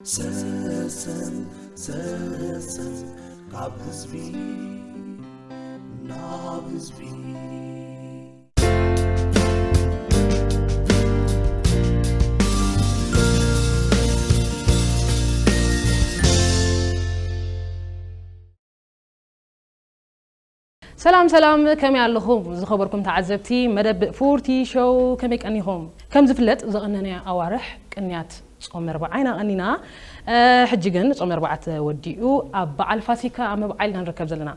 ሰሰን ሰሰን ካብ ህዝቢ ናብ ህዝቢ። ሰላም ሰላም፣ ከመይ ኣለኹም ዝኸበርኩም ተዓዘብቲ መደብ ፉርቲ ሾው? ከመይ ቀኒኹም? ከም ዝፍለጥ ዝቐነነ ኣዋርሕ ቅንያት ጾም ኣርብዓ ኢና ቀኒና። ሕጂ ግን ጾም ኣርብዓ ተወዲኡ ኣብ በዓል ፋሲካ ኣብ ምብዓል ኢና ንርከብ ዘለና።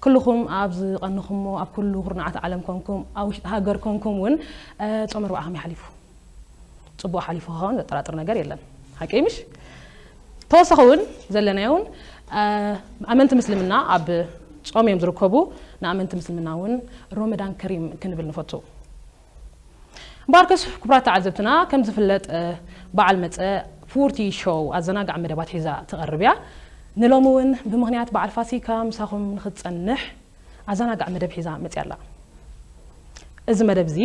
ኩልኹም ኣብ ዝቐንኹሞ ኣብ ኩሉ ኩርናዓት ዓለም ኮንኩም ኣብ ውሽጢ ሃገር ኮንኩም እውን ጾም ኣርብዓ ከመይ ሓሊፉ? ጽቡቕ ሓሊፉ ክኸውን ዘጠራጥር ነገር የለን። ሓቀይ ምሽ? ተወሳኺ እውን ዘለናዮ እውን ኣመንቲ ምስልምና ኣብ ጾም እዮም ዝርከቡ። ንኣመንቲ ምስልምና እውን ሮመዳን ከሪም ክንብል ንፈቱ። እምበኣርከስ ክቡራት ተዓዘብትና፣ ከም ዝፍለጥ በዓል መጸ ፉርቲ ሾው ኣዘናጋዕ መደባት ሒዛ ትቐርብ እያ። ንሎሚ እውን ብምኽንያት በዓል ፋሲካ ምሳኹም ንኽትጸንሕ ኣዘናጋዕ መደብ ሒዛ መጽያ ኣላ። እዚ መደብ እዚ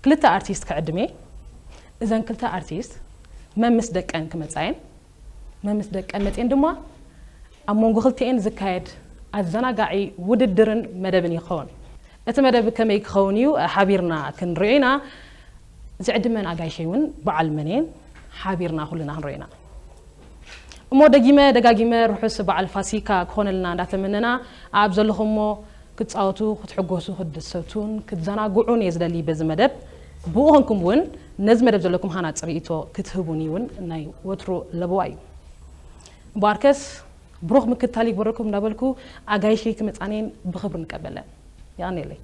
ክልተ ኣርቲስት ክዕድም እየ። እዘን ክልተ ኣርቲስት መምስ ደቀን ክመጻየን፣ መምስ ደቀን መጽየን ድማ ኣብ መንጎ ክልቲኤን ዝካየድ ኣዘናጋዒ ውድድርን መደብን ይኸውን። እቲ መደብ ከመይ ክኸውን እዩ ሓቢርና ክንሪኦ ኢና። ዝዕድመን ኣጋይሸይ እውን በዓል መን እየን ሓቢርና ኩልና ክንሪኦ ኢና። እሞ ደጊመ ደጋጊመ ርሑስ በዓል ፋሲካ ክኾነልና እንዳተመነና፣ ኣብ ዘለኹሞ ክትጻወቱ፣ ክትሕጎሱ፣ ክትድሰቱን ክትዘናግዑን እየ ዝደሊ በዚ መደብ። ብኡ ኾንኩም እውን ነዚ መደብ ዘለኩም ሃናጺ ርእይቶ ክትህቡኒ እውን ናይ ወትሩ ለበዋ እዩ። እምበኣርከስ ብሩኽ ምክትታል ይግበረልኩም እንዳበልኩ ኣጋይሸይ ክመጻነየን ብኽብሪ ንቀበለን። የቐንየለይ።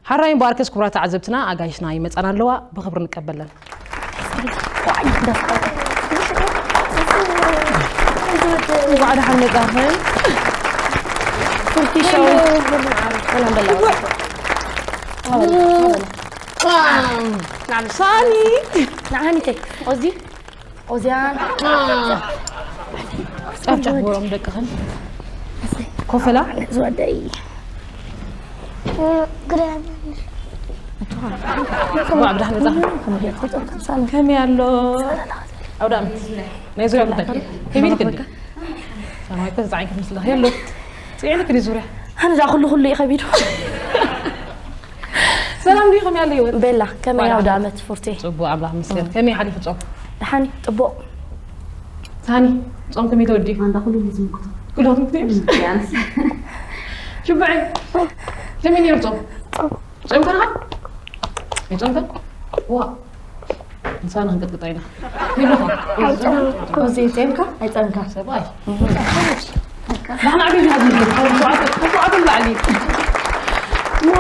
ሓራይ እምበኣርከስ ክቡራት ተዓዘብትና ኣጋይሽና ይመጻና ኣለዋ፣ ብኽብሪ ንቀበለን። እንኳዕ ደሓን መጻኽን። ፉርቲ ሾው። ሰላም በላ። ሳኒ። ንዓሚተይ ኦዚ ኦዚያን። ጫፍ ጫፍ በሎም ደቅኽን። ኮፈላ። ዝወደይ። እንኳዕ ብደሓን መጻኻ። ከመይ ኣሎ? ኣውደ ኣመት ናይ ዙርያ ጉዳይ ከቢድክ እንዴ? ሰማይ እኮ ዝጸዓንኪ ትመስሊ። ሄሎ፣ ጽዒንክ ድዩ ዙርያ? ኣነ ዳ ኩሉ ኩሉ እዩ ከቢዱ። ሰላም ድዩ? ከመይ ኣሎ ህይወት? ቤላ፣ ከመይ ዋላ ኣውደ ኣመት ፉርቲ? ጽቡቕ፣ ኣምላኽ ይመስገን። ከመይ ሓሊፉ ጾም? ደሓን እዩ፣ ጽቡቕ። ሳኒ፣ ጾም ከመይ ተወዲ? ኣንዳ ኩሉ ዝምክቶ። ኩሉ ዝምክቶ? ያንስ። ሽብዐ፣ ከመይ ነይሩ ጾም? ጾም። ጾምካ ዲኻ? ኣይጾምካን? ዋ። ምሳና ክንቅጥቅጣ ኢና። ይብልኹም። እዚ ጾምካ? ኣይጾምካ? ሰብኣይ። ንሕና ዓብዪ ኢና ዝብል። ካብ ሸውዓተ፣ ካብ ሸውዓተ ንላዕሊ። ሞ፣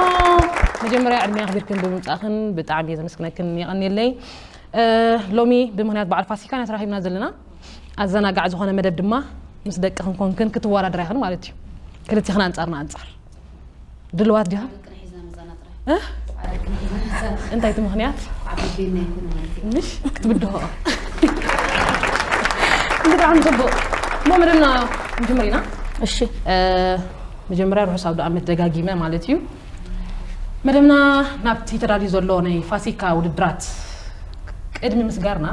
መጀመርያ ዕድመ ኣኽቢርክን ብምምጻእኽን ብጣዕሚ እየ ዘመስግነክን፣ የቐንየለይ። እ፣ ሎሚ ብምኽንያት በዓል ፋሲካ ኢና ተራኺብና ዘለና። ኣዘናጋዕ ዝኾነ መደብ ድማ ምስ ደቅኽን ኮንክን ክትወዳደራ ኢኽን ማለት እዩ። ክልቲኽን ኣንጻርና ኣንጻር። ድልዋት ዲኻ? እ? እንታይ እቲ ምኽንያት? ምሽ ክትብድሆ። ብጣዕሚ ጽቡቕ። እሞ መደብና ክንጅምር ኢና። እሺ። እ፣ መጀመርያ ርሑስ ኣውደ ኣመት ደጋጊመ ማለት እዩ። መደብና ናብቲ ተዳልዩ ዘሎ ናይ ፋሲካ ውድድራት ቅድሚ ምስጋርና፣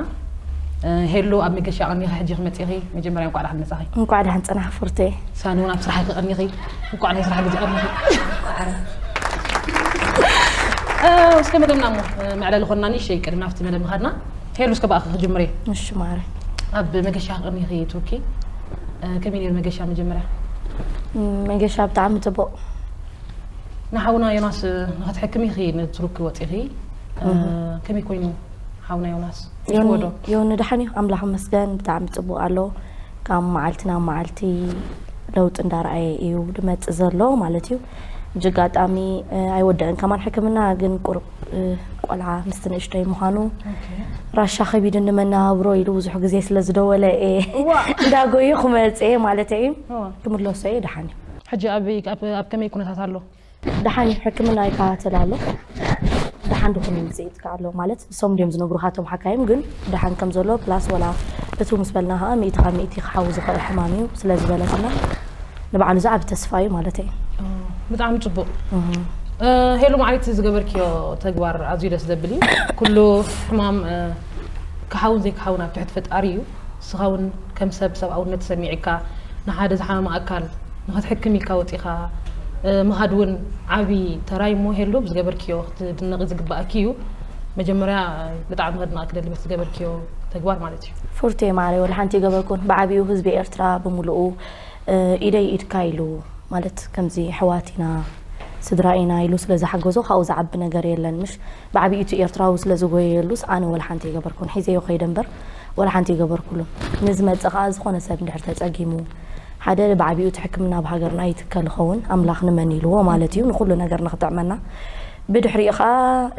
እ፣ ሄሉ ኣብ መገሻ ቀኒኺ ሕጂ ክመጺኺ መጀመርያ እንኳዕ ደሓን መጻኺ። እንኳዕ ደሓን ጸናሕ ፉርቴ። ሳኒ እውን ኣብ ስራሕ ክቐኒኺ፣ እንኳዕ ናይ ስራሕ ግዜ ቀኒኺ። እ፣ እስከ መደብና እሞ፣ እ፣ መዕለሊ ኮንና ንእሽተይ ቅድሚ ናብቲ መደብ ምኻድና። ሄሉ እስከ ብኣኺ ክጅምር እየ። እሺ ማረ። ኣብ መገሻ ክቐኒኺ ቱርኪ፣ እ፣ ከመይ ነይሩ መገሻ መጀመርያ? ም፣ መገሻ ብጣዕሚ ጽቡቕ። ንሓውና ዮናስ ንኽትሕክሚ ኢኺ ንቱርኪ ወጺኺ። እ፣ እህ። ከመይ ኮይኑ ሓውና ዮናስ? ዮኒ፣ ይሽወዶ? ዮኒ ደሓን እዩ፣ ኣምላኽ ይመስገን፣ ብጣዕሚ ጽቡቕ ኣሎ። ካብ መዓልቲ ናብ መዓልቲ ለውጢ እንዳረኣየ እዩ ድመጽእ ዘሎ ማለት እዩ። ብጅጋጣሚ፣ እ፣ ኣይወደአን ከማን ሕክምና፣ ግን ቁሩብ፣ እ፣ ቆልዓ ምስቲ ንእሽተይ ምዃኑ ኦኬ። ራሻ ከቢድ ንመነባብሮ ኢሉ ብዙሕ ግዜ ስለ ዝደወለ እየ እዋ። እንዳጎዩ ክመጽእ እየ ማለት እዩ። እዋ። ክምለሶ እየ፣ ደሓን እዩ። ሕጂ ኣብ፣ ኣብ፣ ኣብ ከመይ ኩነታት ኣሎ? ደሓን እዩ፣ ሕክምና ይከታተል ኣሎ። ደሓን ድኹን ውፅኢት ከ ኣሎ ማለት እሶም ድዮም ዝነግሩኻ እቶም ሓካይም ግን ደሓን ከም ዘሎ ፕላስ ወላ እቱ ምስ በልና ከዓ ሚእቲ ካብ ሚእቲ ክሓዊ ዝኽእል ሕማም እዩ ስለ ዝበለትና ንባዕሉ ዝዓቢ ተስፋ እዩ ማለት እዩ። ብጣዕሚ ፅቡቅ። ሄሉ ማዕሪት ዝገበርክዮ ተግባር ኣዝዩ ደስ ዘብል እዩ። ኩሉ ሕማም ክሓውን ዘይክሓውን ኣብ ትሕቲ ፈጣሪ እዩ። ንስኻ እውን ከም ሰብ ሰብኣውነት ተሰሚዕካ ንሓደ ዝሓመመ ኣካል ንኽትሕክም ኢልካ ወፂኻ ምኻድ እውን ዓብዪ ተራ እዩ እሞ ሄሉ ብዝገበርክዮ ክትድነቒ ዝግባኣኪ እዩ። መጀመርያ ብጣዕሚ ከድንቐኪ ደሊ በቲ ዝገበርክዮ ተግባር ማለት እዩ። ፉርቴ ማዕረይ ወላ ሓንቲ ይገበርኩን ብዓብዩ ህዝቢ ኤርትራ ብምሉኡ ኢደይ ኢድካ ኢሉ ማለት ከምዚ ኣሕዋት ኢና ስድራ ኢና ኢሉ ስለ ዝሓገዞ ካብኡ ዝዓቢ ነገር የለን ምሽ ብዓብይቱ ኤርትራዊ ስለ ዝጎየየሉስ ኣነ ወላ ሓንቲ ይገበርኩን ሒዘዮ ከይደ እምበር ወላ ሓንቲ ይገበርኩሉን ንዝመጽእ ከኣ ዝኾነ ሰብ እንድሕር ተጸጊሙ ሓደ ብዓብይኡ እቲ ሕክምና ኣብ ሃገርና ይትከል ይኸውን ኣምላኽ ንመን ኢልዎ ማለት እዩ ንኩሉ ነገር ንክጥዕመና ብድሕሪኡ ከኣ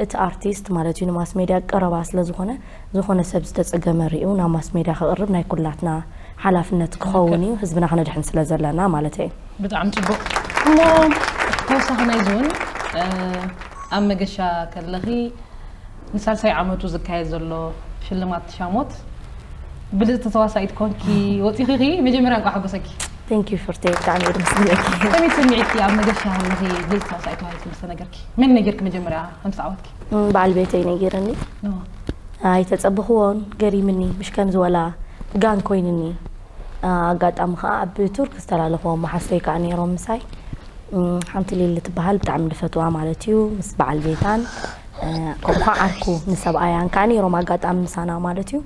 እቲ ኣርቲስት ማለት እዩ ንማስ ሜድያ ቀረባ ስለ ዝኾነ ዝኾነ ሰብ ዝተጸገመ ሪኡ ናብ ማስ ሜድያ ከቕርብ ናይ ኩላትና ሓላፍነት ክኸውን እዩ ህዝብና ክነድሕን ስለ ዘለና ማለት እዩ። ብጣዕሚ ጽቡቅ። እሞ ተወሳኺ ናይዚ እውን ኣብ መገሻ ከለኺ ንሳልሳይ ዓመቱ ዝካየድ ዘሎ ሽልማት ሻሞት ብልፅቲ ተዋሳኢት ኮንኪ ወፂኺኺ መጀመርያ እንኳ ሓጎሰኪ። Thank you ፍርቴ ብጣዕሚ እየ ደስ ዝብለኪ። ከመይ ስምዒትኪ ኣብ መገሻ ከለኺ ብልፅቲ ተዋሳኢት ተባሂልኪ ዝተነገርኪ? መን ነጊርኪ መጀመርያ ከምቲ ዓወትኪ? በዓል ቤተይ ነጊርኒ። ኣይተፀበኽዎን ገሪምኒ ምሽ ከምዚ ወላ ጋን ኮይንኒ ኣጋጣሚ ከዓ ኣብ ቱርክ ዝተላለኽዎም መሓዝተይ ከዓ ነይሮም ምሳይ ሓንቲ ሊሊ ትበሃል ብጣዕሚ ንፈትዋ ማለት እዩ ምስ በዓል ቤታን ከምኡ ከዓ ዓርኩ ንሰብኣያን ከዓ ነይሮም ኣጋጣሚ ምሳና ማለት እዩ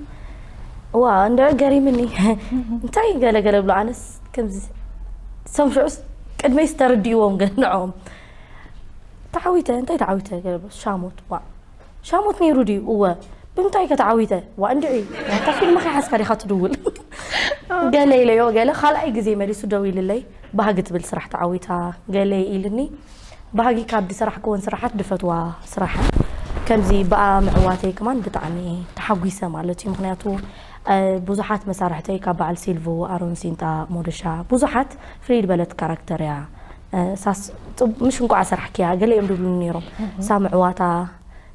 እዋ እንድዒ ገሪምኒ እንታይ ገለገለ ብሎ ኣነስ ከምዚ ሰምሽዑስ ቅድመይ ዝተረድእዎም ገንዖም ተዓዊተ እንታይ ተዓዊተ ገለ ብሎ ሻሞት ዋ ሻሞት ነይሩ ድዩ? እወ። ብምንታይ ከ ተዓዊተ? ዋእ እንድዒ፣ እታ ፊልምኻ ሓዝካ ዲኻ ትድውል? ገለ ኢለዮ፣ ገለ ካልኣይ ግዜ መሊሱ ደዊልለይ፣ ባህጊ ትብል ስራሕ ተዓዊታ፣ ገለ ኢልኒ። ባህጊ ካብ ዝሰራሕክወን ስራሓት ዝፈትዋ ስራሕ እያ። ከምዚ ብኣ ምዕዋተይ ከማን ብጣዕሚ እየ ተሓጒሰ ማለት እዩ። ምኽንያቱ ብዙሓት መሳርሕተይ ካብ በዓል ሲልቮ፣ ኣሮን ሲንጣ፣ ሞደሻ ብዙሓት ፍልይ ዝበለት ካራክተር እያ። ሳስ ምሽ እንቋዕ ሰራሕክያ ገለ እዮም ዝብሉኒ ነይሮም። እሳ ምዕዋታ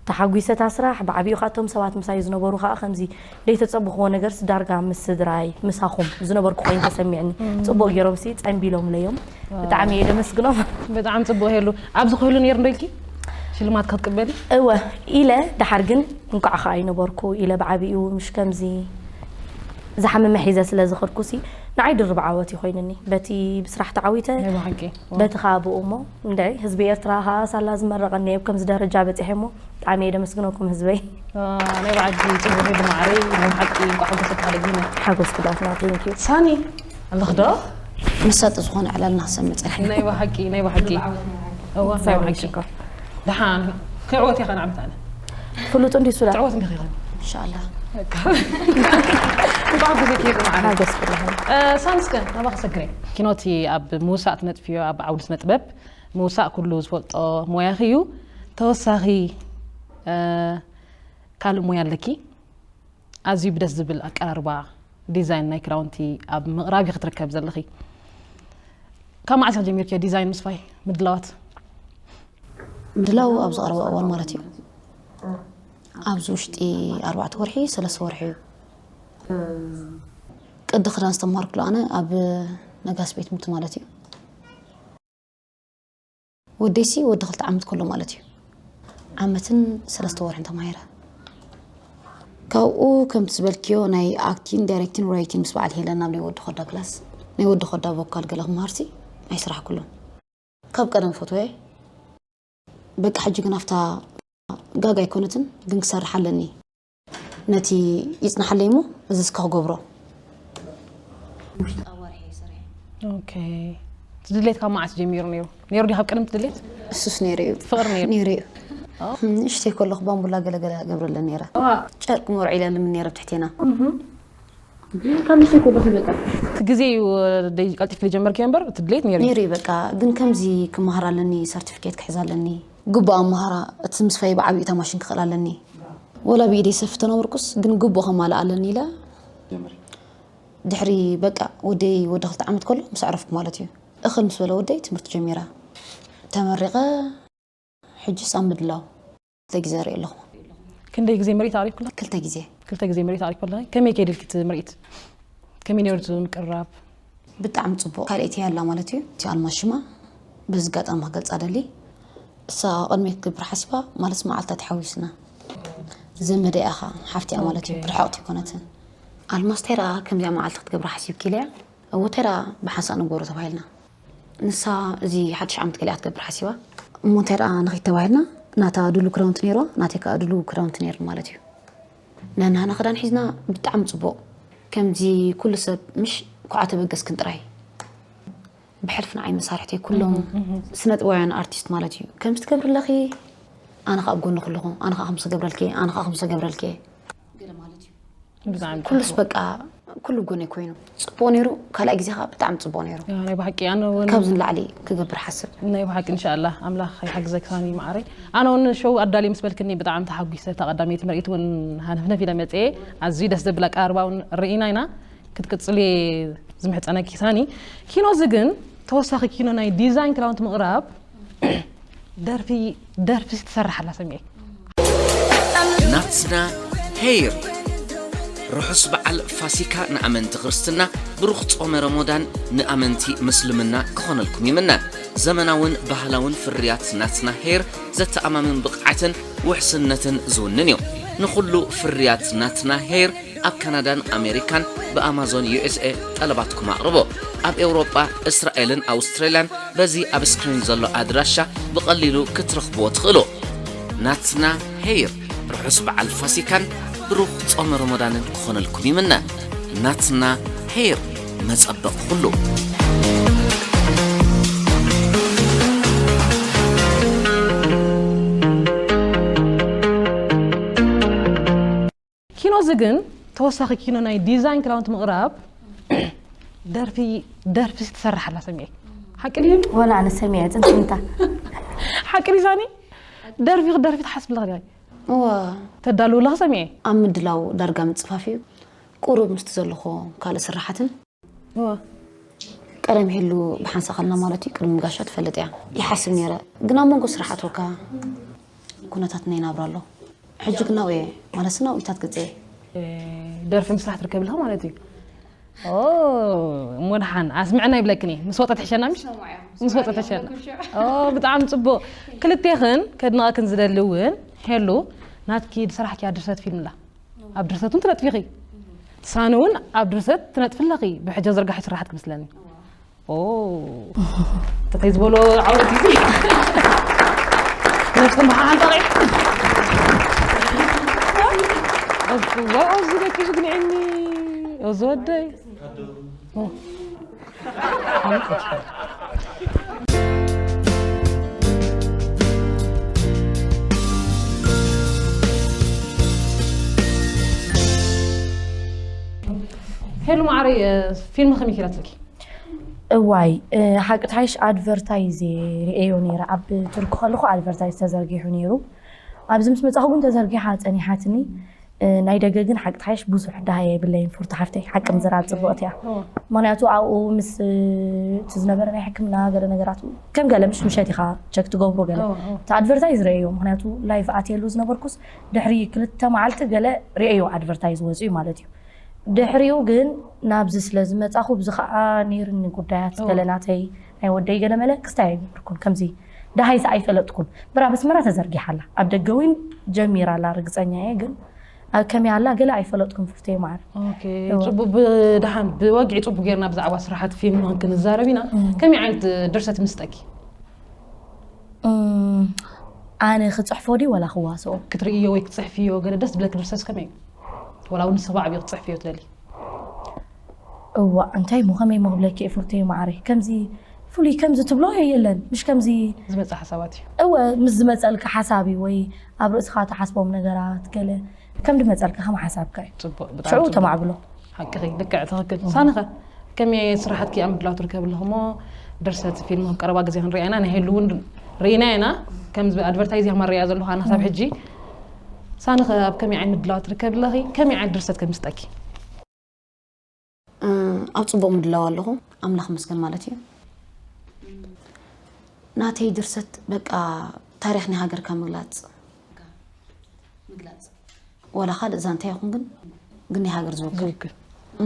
ተሓጒሰ እታ ስራሕ ብዓቢኡ ከዓ እቶም ሰባት ምሳይ ዝነበሩ ከዓ ከምዚ ዘይተፀብኽዎ ነገርስ ዳርጋ ምስ ስድራይ ምሳኹም ዝነበርኩ ኮይኑ ተሰሚዕኒ ፅቡቅ ገይሮም ሲ ፀንቢሎምለዮም ብጣዕሚ እየ ደመስግኖም ብጣዕሚ ፅቡቅ ሄሉ ኣብዚ ክህሉ ነይሩ ዶ ኢልኪ ሽልማት ክትቅበሊ እወ ኢለ ደሓር ግን እንኳዕ ከዓ ይነበርኩ ኢለ ብዓቢኡ ምሽ ከምዚ ዝሓመመ ሒዘ ስለ ዝኸድኩ ሲ ንዓይ ድርብ ዓወት እዩ ኮይንኒ በቲ ብስራሕ ተዓዊተ ናይ ብሓቂ በቲ ከዓ ብኡ እሞ እንድዒ ህዝቢ ኤርትራ ከዓ ሳላ ዝመረቐኒ ኣብ ከምዚ ደረጃ በፂሐ እሞ ብጣዕሚ እየ ደመስግነኩም ህዝበይ ናይ ብዓዲ ፅቡቅ እዩ ብማዕረይ ናይ ብሓቂ እንኳዕ ሓጎሰካ ደጊመ ሓጎስ ክዳትና thank you ሳኒ ኣለኽ ዶ መሳጢ ዝኾነ ዕላልና ክሰምዕ ፀኒሐ ናይ ብሓቂ ናይ ብሓቂ እዋ ናይ ብሓቂ ደሓን ክዕወት ኢኻ ንዓመት ኣነ ፍሉጥ እንዲ ሱዳ ትዕወት እንዲኺ ኢኻ እንሻላ እንኳዕ ግዜ ከይዱ መዓረ ሓጎስ ክዳትና ሳንስከ ናባኻ ሰግረ ኪኖቲ ኣብ ምውሳእ ትነጥፍዮ ኣብ ዓውዲ ስነ ጥበብ ምውሳእ ኩሉ ዝፈልጦ ሞያኺ እዩ። ተወሳኺ ካልእ ሞያ ኣለኪ። ኣዝዩ ብደስ ዝብል ኣቀራርባ ዲዛይን ናይ ክዳውንቲ ኣብ ምቕራብ ኢኺ ትርከቢ ዘለኺ። ካብ መዓስ ኢኺ ጀሚርክዮ ዲዛይን ምስፋይ ምድላዋት? ምድላው ኣብ ዝቐረበ እዋን ማለት እዩ። ኣብዚ ውሽጢ ኣርባዕተ ወርሒ ሰለስተ ወርሒ እዩ። ቅዲ ክዳን ዝተምሃርኩሉ ኣነ ኣብ ነጋስ ቤት ትምህርቲ ማለት እዩ። ወደይሲ ወዲ ክልተ ዓመት ከሎ ማለት እዩ። ዓመትን ሰለስተ ወርሕን ተማሂረ። ካብኡ ከምቲ ዝበልክዮ ናይ ኣክቲን ዳይሬክቲን ራይቲን ምስ በዓል ሄለን ናብ ናይ ወዲ ኮዳ ክላስ ናይ ወዲ ኮዳ ቮካል ገለ ክመሃርሲ ኣይስራሕኩሉን። ካብ ቀደም ፈትወ በቃ ሕጂ ግን ኣብታ ጋጋ ኣይኮነትን ግን ክሰርሕ ኣለኒ። ነቲ ይጽናሓለይ እሞ እዚ እስከ ክገብሮ። ኦኬ። እቲ ድሌት ካብ መዓስ ጀሚሩ ነይሩ? ነይሩ ድዩ ካብ ቀደም እቲ ድሌት? እሱስ ነይሩ እዩ። ፍቕሪ ነይሩ? ነይሩ እዩ። ንእሽተይ ከለኹ ባምቡላ ገለገለ ገብረለን ነይረ። ጨርቂ መርዑ ኢለ ልምን ነይረ ብትሕቴና። ግን ካብ ንእሽተይ ከለኹ በቃ እቲ ግዜ እዩ ደይ ቀልጢፍኪ ዝጀመርክዮ እምበር እቲ ድሌት ነይሩ እዩ። ነይሩ እዩ በቃ ግን ከምዚ ክመሃር ኣለኒ ሰርቲፊኬት ክሕዝ ኣለኒ። ግቡእ ኣመሃራ እቲ ምስፋይ ብዓቢኡ እታ ማሽን ክኽእል ኣለኒ። ወላ ብኢደይ ሰፊ ተነበርኩስ ግን ግቡእ ከማልእ ኣለኒ ኢለ ድሕሪ በቃ ወደይ ወዲ ክልተ ዓመት ከሎ ምስ ኣዕረፍኩ ማለት እዩ። እኽል ምስ በለ ወደይ ትምህርቲ ጀሚረ። ተመሪቐ ሕጅስ ኣብ ምድላው። ክልተ ግዜ ርኢ ኣለኹ። ክንደይ ግዜ ምርኢት ኣቕሪብክላ? ክልተ ግዜ። ክልተ ግዜ ምርኢት ኣቕሪብክላ? ከመይ ከይድልኪ እቲ ምርኢት? ከመይ ነይሩ እቲ ምቅርራብ? ብጣዕሚ ጽቡቕ። ካልኣይቲ እያ ኣላ ማለት እዩ። እቲ ኣልማዝ ሽማ በዚ ኣጋጣሚ ክገልጻ ደሊ። እሳ ቅድሚት ክትገብር ሓሲባ ማለት መዓልታት ሓዊስና። ዘመደ እያ ኸኣ፣ ሓፍቲ እያ ማለት እዩ። ኦኬ። ርሕቕቲ ኣይኮነትን። ኣልማዝ እንታይ ደኣ ከምዚኣ መዓልቲ ክትገብር ሓሲብኪ ኢለያ። እዎ እንታይ ደኣ ብሓንሳእ ንግበሮ ተባሂልና። ንሳ እዚ ሓድሽ ዓመት ገሊኣ ክትገብር ሓሲባ። እሞ እንታይ ደኣ ንኺድ ተባሂልና፣ ናታ ድሉ ክዳውንቲ ነይርዋ፣ ናተይ ከኣ ድሉ ክዳውንቲ ነይሩ ማለት እዩ። ነናና ክዳን ሒዝና ብጣዕሚ ጽቡቕ። ከምዚ ኩሉ ሰብ ምሽ ኩዓ ተበገስክን ጥራይ። ብሕልፊ ንዓይ መሳርሕተይ ኩሎም ስነጥበባውያን ኣርቲስት ማለት እዩ። ከምዚ ትገብሪ ኣለኺ፣ ኣነ ኸኣ ኣብ ጎንኺ ኣለኹ፣ ኣነ ኸኣ ከምዚ ገብረልኪ፣ ኣነ ኸኣ ከምዚ ገብረልኪ። ገለ ማለት እዩ። ብጣዕሚ ኩሉስ በቃ ኩሉ ጎነይ ኮይኑ ጽቡቕ ነይሩ። ካልኣይ ግዜ ኸኣ ብጣዕሚ ጽቡቕ ነይሩ። ያ፣ ናይ ብሓቂ ኣነ እውን ካብዚ ንላዕሊ ክገብር ሓስብ። ናይ ብሓቂ እንሻኣላ ኣምላኽ ይሓግዘኪ ሳኒ መዓረይ። ኣነ እውን ሸው ኣዳልየ ምስ በልክኒ ብጣዕሚ ተሓጒሰ። እታ ቀዳመይቲ ምርኢት እውን ሃነፍነፍ ኢለ መፅየ። ኣዝዩ ደስ ዘብል ኣቀራርባ እውን ርኢና ኢና። ክትቅፅሊ ዝምሕፀነኪ ሳኒ። ኪኖ እዚ ግን ተወሳኺ ኪኖ ናይ ዲዛይን ክዳውንቲ ምቕራብ ደርፊ ደርፊ ትሰርሕ ኣላ ሰሚዐ። ናትና ሄይር ርሑስ በዓል ፋሲካ ንኣመንቲ ክርስትና፣ ብሩኽ ጾመ ረሞዳን ንኣመንቲ ምስልምና ክኾነልኩም ይምነ። ዘመናውን ባህላውን ፍርያት ናትና ሄይር ዘተኣማምን ብቕዓትን ውሕስነትን ዝውንን እዩ። ንኹሉ ፍርያት ናትና ሄይር ኣብ ካናዳን ኣሜሪካን ብኣማዞን ዩ ኤስ ኤ ጠለባትኩም ኣቕርቦ። ኣብ ኤውሮጳ፣ እስራኤልን ኣውስትራልያን በዚ ኣብ ስክሪን ዘሎ ኣድራሻ ብቐሊሉ ክትረኽብዎ ትኽእሉ። ናትና ሄይር ርሑስ በዓል ፋሲካን ብሩኽ ጾመ ረመዳንን ክኾነልኩም ይምነ። ናትና ሄይር መጸበቕ ኩሉ። ኪኖ እዚ ግን ተወሳኺ ኪኖ ናይ ዲዛይን ክዳውንቲ ምቕራብ ደርፊ ደርፊ ትሰርሕ ኣላ ሰሚዐ። ሓቂ ድዩ? ወላ ኣነ ሰሚዐ ጽንጽንታ። ሓቂ ድዩ ሳኒ? ደርፊ ክትደርፊ ትሓስብ ኣለኺ ዲኻ? እወ፣ ተዳልው ኣለኺ ሰሚዐ። ኣብ ምድላው ዳርጋ ምጽፋፍ እዩ። ቁሩብ ምስቲ ዘለኹ ካልእ ስራሓትን እወ። ቀደም ሄሉ ብሓንሳእ ከለና ማለት እዩ፣ ቅድሚ ጋሻ ትፈልጥ እያ። ይሓስብ ነይረ፣ ግን ኣብ መንጎ ስራሓት ወካ ኩነታት ናይ ናብራ ኣሎ። ሕጂ ግን ናብኡ እየ፣ ማለት ናብኡታት ገጸ እየ። ደርፊ ምስራሕ ትርከብልኻ ማለት እዩ። ኦ፣ እሞ ደሓን ኣስምዕና ይብለክን እየ። ምስ ወጠ ትሕሸና ምሽ? ምስ ወጠ ትሕሸና። ኦ፣ ብጣዕሚ ጽቡቕ። ክልቴኽን ከድንቐክን ዝደሊ እውን ሄሉ ናትኪ ዝሰራሕኪያ ድርሰት ፊልም ኣላ። ኣብ ድርሰት እውን ትነጥፊኺ። ሳኒ እውን ኣብ ድርሰት ትነጥፊ ኣለኺ። ብሕጂ ዝርጋሕ ስራሓት ክመስለኒ። ኦ፣ ተተይ ዝበሎ ዓውት እዩ። ነፍስን ብሓሓን ጠቒ። ዋው፣ እዚ ደቂ ዝግንዕኒ። እዚ ወደይ። ሄሉ ማዕረይ፣ ፊልም ከመይ ኪላትልኪ? እዋይ፣ ሓቂ ትሓይሽ ኣድቨርታይዝ ርእየዮ ነይረ። ኣብ ቱርኪ ከለኹ ኣድቨርታይዝ ተዘርጊሑ ነይሩ። ኣብዚ ምስ መጻኹ ግን ተዘርጊሓ ጸኒሓትኒ። ናይ ደገ ግን ሓቂ ትሓይሽ ብዙሕ ደሃይ የብለይን ፉርቲ ሓፍተይ፣ ሓቂ ምዝራብ ጽቡቕቲ እያ። ምኽንያቱ ኣብኡ ምስ እቲ ዝነበረ ናይ ሕክምና ገለ ነገራት ከም ገለ ምሽ ምሸት ኢኻ ቸክ ትገብሮ ገለ እቲ ኣድቨርታይዝ ርእዮ። ምኽንያቱ ላይቭ ኣትየሉ ዝነበርኩስ ድሕሪ ክልተ መዓልቲ ገለ ርእዮ ኣድቨርታይዝ ወፅዩ ማለት እዩ። ድሕሪኡ ግን ናብዚ ስለ ዝመጻኹ ብዚ ከዓ ነይርኒ ጉዳያት ገለ ናተይ ናይ ወደይ ገለ መለ ክስታይ ኣይገበርኩን። ከምዚ ደሃይስ ኣይፈለጥኩን። ብራ በስመራ ተዘርጊሓ ኣላ። ኣብ ደገ እውን ጀሚራ ኣላ ርግጸኛ እየ፣ ግን ኣብ ከመይ ኣላ ገለ ኣይፈለጥኩን ፍርተይ ማዕረ። ኦኬ፣ ጽቡቅ። ብድሓን ብወግዒ ጽቡቅ ጌርና ብዛዕባ ስራሓት ፊልም ክንዛረብ ኢና። ከመይ ዓይነት ድርሰት ምስጠኪ? እም፣ ኣነ ክጽሕፎ ድዩ ወላ ክዋስኦ? ክትርእዮ ወይ ክትጽሕፍዮ ገለ ደስ ዝብለኪ ድርሰት ከመይ እዩ? ወላ እውን ንስኺ ብዓብዩ ክትጽሕፍዮ ትደሊ? እዋ፣ እንታይ እሞ ከመይ እሞ ክብለኪ እየ ፍርተይ ማዕረ? ከምዚ ፍሉይ ከምዚ ትብሎ የለን። ምሽ ከምዚ ዝመጽእ ሓሳባት እዩ። እወ፣ ምስ ዝመጸልካ ሓሳብ እዩ ወይ ኣብ ርእስኻ ትሓስቦም ነገራት ገለ ከም ድመጸልካ ከም ሓሳብካ እዩ። ጽቡቅ፣ ብጣዕሚ ሽዑ ጽቡቅ። ተማዕብሎ። ሓቅኺ፣ ልክዕ፣ ትኽክል። ሳንኸ ከመይ ስራሓትኪ ኣብ ምድላው ትርከቢ ኣለኹሞ ድርሰት ፊልም ኣብ ቀረባ ግዜ ክንሪኣ ኢና። ናይ ሄሉ እውን ርኢና ኢና። ከምዚ ኣድቨርታይዝ እያ መሪኣ ዘለኹ ኣነ ክሳብ ሕጂ። ሳንኸ ኣብ ከመይ ዓይነት ምድላው ትርከቢ ኣለኺ? ከመይ ዓይነት ድርሰት ከምስጠኪ? ኣብ ጽቡቕ ምድላው ኣለኹ፣ ኣምላኽ መስገን ማለት እዩ። ናተይ ድርሰት በቃ ታሪኽ ናይ ሃገርካ ምግላጽ፣ ዋላ ካልእ ዛንታ ይኹን ግን ግን ናይ ሃገር ዝውክል ዝውክል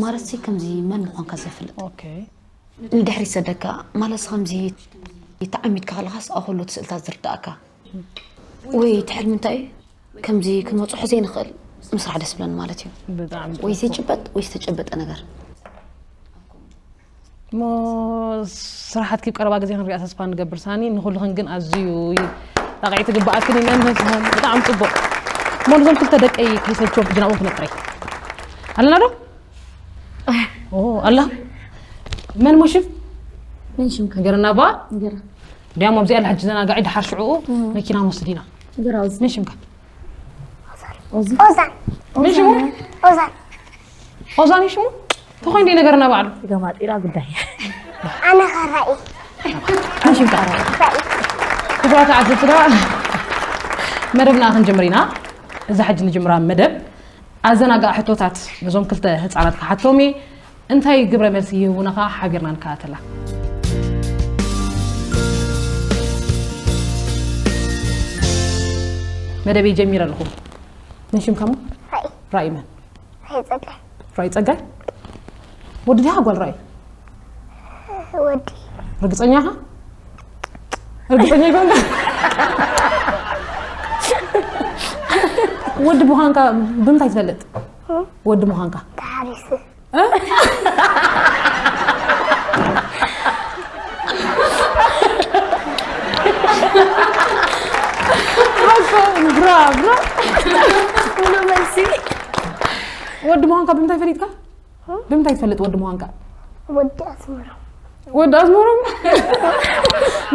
ማለት ሲ ከምዚ መን ምዃንካ ዘፍልጥ ኦኬ ንድሕሪ ሰደካ ማለት ሲ ከምዚ ተዓሚድካ ከለኻስ ኣኸሉ እቲ ስእልታት ዝርዳእካ ወይ እቲ ሕልሚ እንታይ እዩ ከምዚ ክንበፅሖ ዘይንኽእል ምስራሕ ደስ ብለኒ ማለት እዩ ብጣዕሚ ወይ ዘይጭበጥ ወይ ዝተጨበጠ ነገር ሞ ስራሓትኪ ቀረባ ግዜ ክንሪኣ ተስፋ ንገብር ሳኒ ንኩልኽን ግን ኣዝዩ ጣቕዒ ትግባኣክን ኢለን ተስፋ ብጣዕሚ ፅቡቕ እሞ ነዞም ክልተ ደቀይ ከይሰልችዎም ሕጂ ናብኡ ክነጥረይ ኣለና ዶ ኦ ኣላ መን ሞሽም ምን ሽምካ ነገርና ባ ገራ ዲያሞ ኣብዚኣ ለሕጂ ዘናጋዒ ድሓር ሽዕኡ መኪና ንወስድ ኢና ገራ እዚ መን ሽምካ እዚ ኦዛን መን ሽሙ ኦዛን ኦዛን እዩ ሽሙ ተኾይኑ ነገርና በዓሉ ገማጢራ ጉዳይ ኣነ ኸራኢ መን ሽምካ ራኢ ክቡራት ተዓዘብትና መደብና ክንጅምር ኢና እዛ ሕጂ ንጅምራ መደብ ኣዘናጋዕ ሕቶታት ነዞም ክልተ ህፃናት ክሓቶም እየ እንታይ ግብረ መልሲ ይህቡና ከዓ ሓቢርና ንከታተላ መደበይ ጀሚረ ኣለኹ ምን ሽምካ ሞ ራኢ ራእይ መን ራኢ ጸጋይ ራእይ ጸጋይ ወዲ ዲኻ ጓል ራእይ ወዲ ርግፀኛ ኢኻ ርግፀኛ ይኮንካ ወዲ ምዃንካ ብምንታይ ትፈልጥ ወዲ ምዃንካ ተሓሪስ ብራ ብራ ሙሉ መልሲ ወዲ ምዃንካ ብምንታይ ፈሊጥካ ብምንታይ ትፈልጥ ወዲ ምዃንካ ወዲ ኣስመራ ወዲ ኣዝመሮም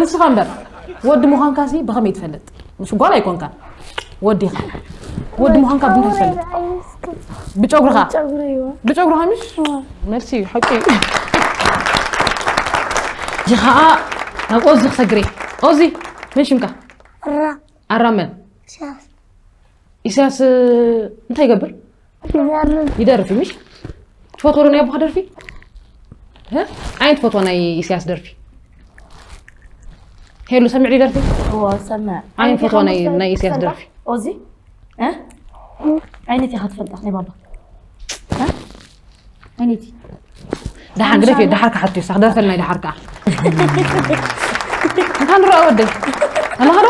ንስኻ እምበር ወዲ ምዃንካ ሲ ብኸመይ ትፈልጥ ምስ ጓል ኣይኮንካ ወዲኻ ወዲ ምዃንካ ብምንታይ ትፈልጥ ብጨጉርኻ ጨጉሪ ይዋ ብጨጉርኻ ምሽ መልሲ እዩ ሓቂ እዩ እዚ ኸዓ ናብ ኦዚ ክሰግር እየ ኦዚ መን ሽምካ ራ ኣራመን ሻስ ኢሳያስ እንታይ ይገብር ይዛርብ ይደርፍ ምሽ ትፈትዎ ናይ ኣቦኻ ደርፊ እ? ኣየን ትፈትዎ ናይ ኢሳያስ ደርፊ ሄሉ ሰሚዕ ደርፊ እዎ ሰምዕ ኣየን ትፈትዎ ናይ ናይ ኢሳያስ ደርፊ ኦዚ እ? ዓይነት ኢኻ ትፈልጣ ናይ ባባ እ? ዓይነት እዩ ደሓር ግደፍ እየ ደሓር ክሓቱ እዩ ክደርፈልና እዩ ደሓር ከዓ እንታ ንረኣ ወደይ ኣለኻ ዶ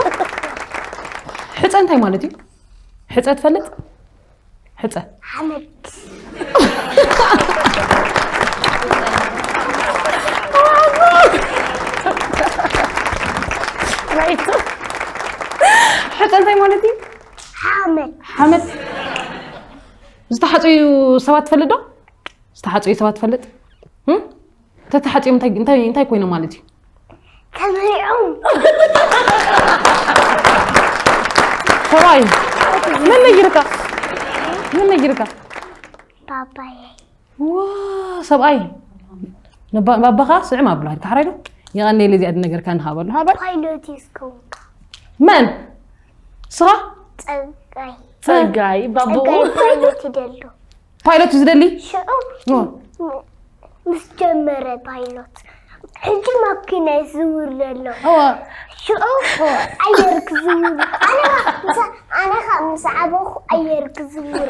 ሕፀ እንታይ ማለት እዩ ሕፀ ትፈልጥ ሕፀ ሓመድ ሕፀ እንታይ ማለት እዩ ሓመድ ሓመድ ዝተሓፀዩ ሰባት ትፈልጥ ዶ ዝተሓፀዩ ሰባት ትፈልጥ እም? ተተሓፅዮም እንታይ- እንታይ እንታይ ኮይኖም ማለት እዩ ተመሪዖም ሰብኣይ ምን ነጊርካ ምን ነጊርካ ባባየ ዋ ሰብኣይ ንባ- ባባኻ ስዕም ኣብሎ ሃድካ ሓራይ ዶ የቐነየለ እዚኣ ድነገርካ ንሃበሉ ሃበል ፓይሎት እስከውንካ መን ስኻ ጸጋይ ጸጋይ ባቦ ጸጋይ ፓይሎት ይደሎ ፓይለት እዩ ዝደሊ ሽዑ ኦ፣ ምስ ጀመረ ፓይሎት ሕጂ ማኪና ይዝውር ዘሎ እወ ሽዑ ኣየር ክዝውር ኣነ ምስ- ኣነ ኸ ምስ ዓበኹ ኣየር ክዝውር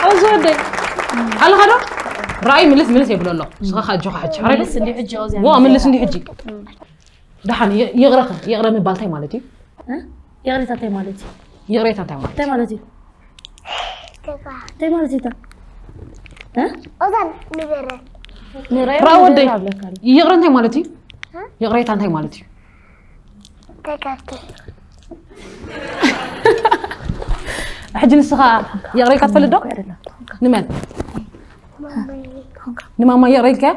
ኣብዚ ወደይ ኣለኻ ዶ ራእይ ምልስ ምልስ የብሎ ኣሎ ስኻ ኣጆኻ ሕጂ ሓራይ ዶ ምልስ እንዲ ሕጂ ኦዚ ዋ ምልስ እንዲ ሕጂ ደሓን ይ- ይቕረኸ ይቕረ ምባል እንታይ ማለት እዩ ይቕሬታ እንታይ ማለት እዩ ይቕሬታ እንታይ ማለት እንታይ ማለት እዩ እንታይ ማለት እዩ እታ እ? ኦዛን ንገረን ንራእይ ራእ ወደይ ኣለካ ኣሎ። ይቕረ እንታይ ማለት እዩ ይቕሬታ እንታይ ማለት እዩ ተጋጌ ሕጂ ንስኻ ይቕረ ኢልካ ትፈልጥ ዶ ንመን ንማማ ይቕረ ኢልካያ